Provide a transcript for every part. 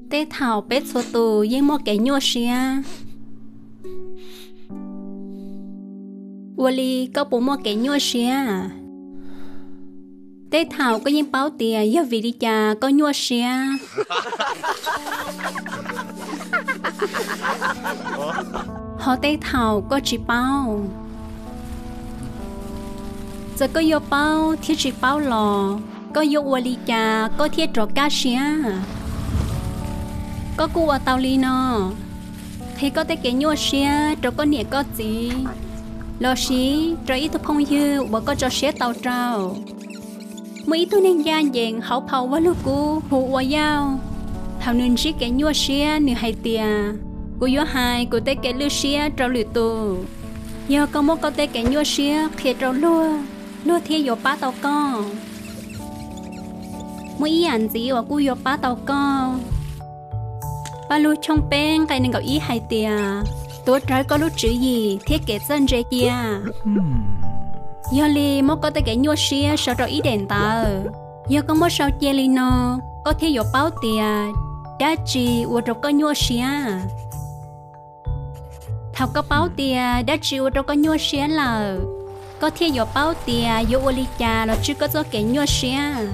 Tej thaum peb txhua tus yeej muaj kev nyuaj siab. Ua li koj puas muaj kev nyuaj siab? Tej thaum koj yeej paub tias yog vim li cas koj nyuaj siab, ho tej thaum koj tsis paub. Txawm koj yuav paub thiab tsis paub los, koj yuav ua li cas koj thiaj rov kaj siab? Koj kuj ua tau li no, qhia koj tej kev nyuaj siab rau koj niam koj txiv, lossis rau ib tug phooj ywg uas koj tso siab tau rau. Muaj ib tug neeg ncaj ncees hauv phau Vaj Lug Kub hu ua Yauj. Thaum nws ntsib kev nyuaj siab, nws hais tias, kuv yuav hais kuv tej kev lwj siab rau lwm tus. Yog koj muab koj tej kev nyuaj siab qhia rau luag, luag thiaj yuav pab tau koj. Muaj ib yam ntxiv uas kuj yuav pab tau koj. Paj Lug tshooj peb nqe nees nkaum ib hais tias, tuav rawv koj lub tswv yim thiab kev txawj ntse cia. Yog li muab koj tej kev nyuaj siab sau rau ib daim ntawv. Yog koj muab sau cia li no, koj thiaj yuav paub tias dab tsi ua rau koj nyuaj siab. Thaum koj paub tias dab tsi ua rau koj nyuaj siab lawm, koj thiaj yuav paub tias yuav ua li cas los tswj koj txoj kev nyuaj siab.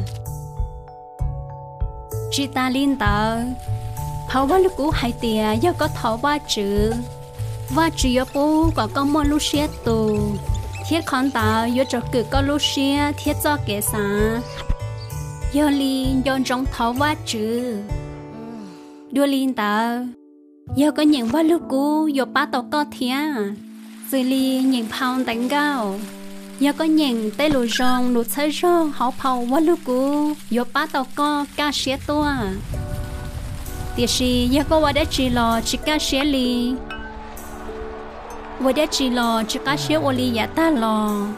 Tsis tas li ntawd, phau Vaj Lug Kub hais tias yog koj thov Vajtswv, Vajtswv yuav pub kom koj muaj lub siab tus, thiab qhov ntawd yuav tsum kwm koj lub siab thiab txoj kev xav. Yog li nco ntsoov thov Vajtswv. Dua li ntawd, yog koj nyeem Vaj Lug Kub yuav pab tau koj thiab. Xws li nyeem phau Ntev Nkauj, yog koj nyeem tej lus zoo lus txhawb zog hauv phau Vaj Lug Kub yuav pab tau koj kaj siab tuaj. Tiam sis yog koj ua dab tsi los tsis kaj siab li, ua dab tsi los tsis qab siab ua li yav tag los,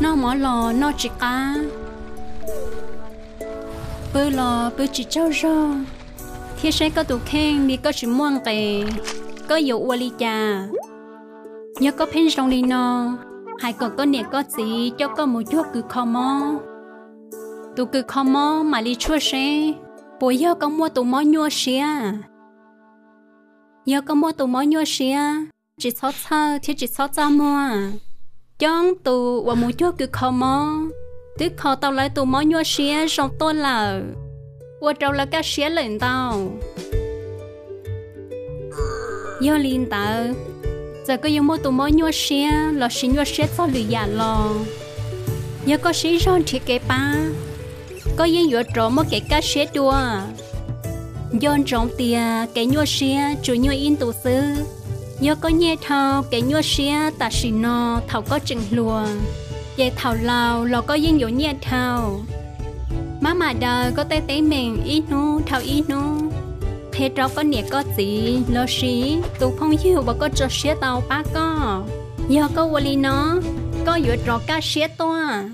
noj mov los noj tsis qab, pw los pw tsis tsaug zog, thiab saib koj tus kheej li koj tsis muaj nqis, koj yuav ua li cas? Yog koj pheej zoo li no, hais kom koj niam koj txiv coj koj mus cuag kws kho mob, tus kws kho mob mam li tshuaj seb puas yog koj muaj tus mob nyuaj siab. Yog koj muaj tus mob nyuaj siab, tsis txhob txhawj thiab tsis txhob txaj muag. Coob tus uas mus cuag kws kho mob twb kho tau lawv tus mob nyuaj siab zoo tuaj lawm, ua rau lawv kaj siab lawm ntau. Yog li ntawd, txawm koj yuav muaj tus mob nyuaj siab lossis nyuaj siab txog lwm yam los, yog koj siv zog nrhiav kev pab, koj yeej yuav rov muaj kev kaj siab dua. Nco ntsoov tias kev nyuaj siab tsuas nyuaj ib ntus xwb. Yog koj nyiaj dhau kev nyuaj siab tam sim no thaum koj tseem hluas, ces thaum laus los koj yeej yuav nyiaj dhau. Maj mam daws koj tej teeb meem ib hnub dhau ib hnub, qhia rau koj niam koj txiv lossis tus phooj ywg uas koj tso siab tau pab koj. Yog koj ua li no, koj yuav rov kaj siab tuaj.